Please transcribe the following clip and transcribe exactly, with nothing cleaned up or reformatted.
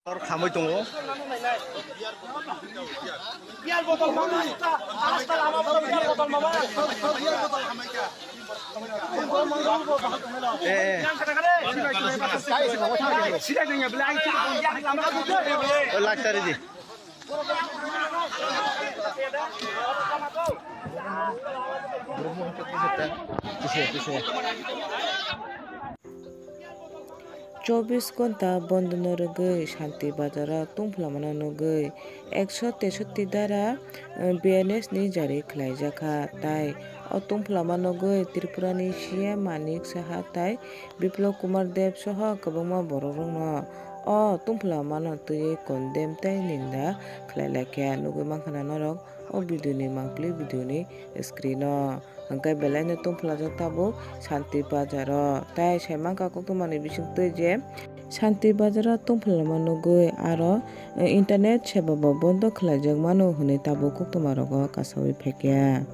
Tor khamwi tongo. Eh, eh. O lak tari di. Chobbish ghonta bondo no rwgwi Shanti Bazar o tungphla mano nugwi ekso tesotti dara, eh, B N S ni jari khlaijakha, tai o tungphla mano nugwi Tripura ni C M Manik Saha tai Biplab Kumar Deb soho kwbangma borok rokno o tungphla mano twiwi condemn tei ninda khlai laikha. Nugwi mankha na norok o video ni mangpili video ni screen o. Hwnkhe belai no tungphla jak tabuk Shanti Bazar o. Tai sai mankha koktwma ni bisingtwi je Shanti Bazar o tungphla mano nugwi aro, eh, internet seva bo bondo khlai jak mano hwnwi tabuk koktwma rogo kasawi phaikha.